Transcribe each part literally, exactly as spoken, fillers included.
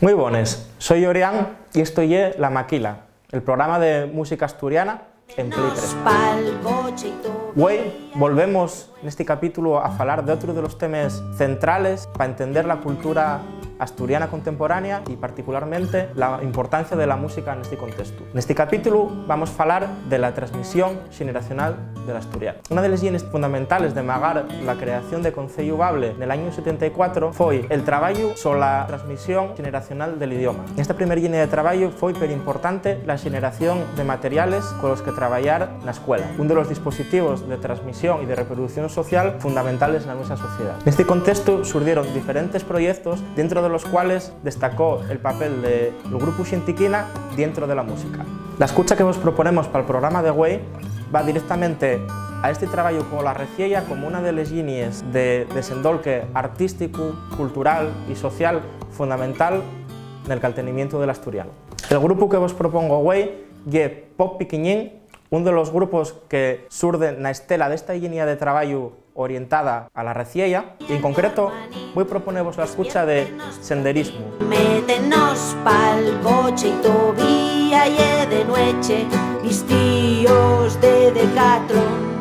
Mui bones, soi Orián y esto ye La Maquila, el programa de música asturiana en Play tres. Güei volvemos nesti capítulo a falar d'otru de los temes centrales pa entender la cultura asturiana contemporánea y, particularmente, la importancia de la música nesti contestu. Nesti capítulo vamos falar de la transmisión xeneracional del asturiano. Una de les llinies fundamentales de magar la creación de Conceyu Bable nel añu setenta y cuatro foi el trabayu so la transmisión xeneracional del idioma. Nesta primer llinia de trabayu foi perimportante la xeneración de materiales colos que trabayar na escuela, un de los dispositivos de transmisión y de reproducción social fundamentales na nuestra sociedá. Nesti contestu surdieron diferentes proyectos, dentro de los cuales destacó el papel del grupu Xintiquina dientro de la música. La escucha que vos proponemos pal programa de güei va directamente a esti trabayu con la Reciella como una de les llinies de desendolque artísticu, cultural y social fundamental nel caltenimientu del asturiano. El grupu que vos propongo güei ye Pop Piquiñín, un de los grupos que surde na estela d'esta llinia de trabayu orientada a la Reciella, y en concreto voi proponevos la escucha de Senderismu. Métenos pal coche y tovía ye de nueche, vistíos de Decathlon.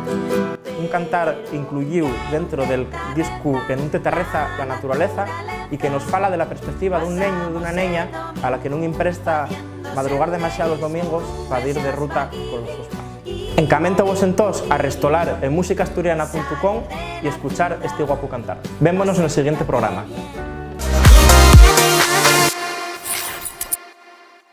Un cantar incluyíu dentro del discu que nun te tarreza la naturaleza y que nos fala de la perspectiva d'un neñu, d'una neña a la que nun impresta madrugar demasiado los domingos pa dir de ruta con los sos pais. Encamento vos entós a restolar en musicaasturiana punto com y escuchar esti guapu cantar. Vémonos nel siguiente programa.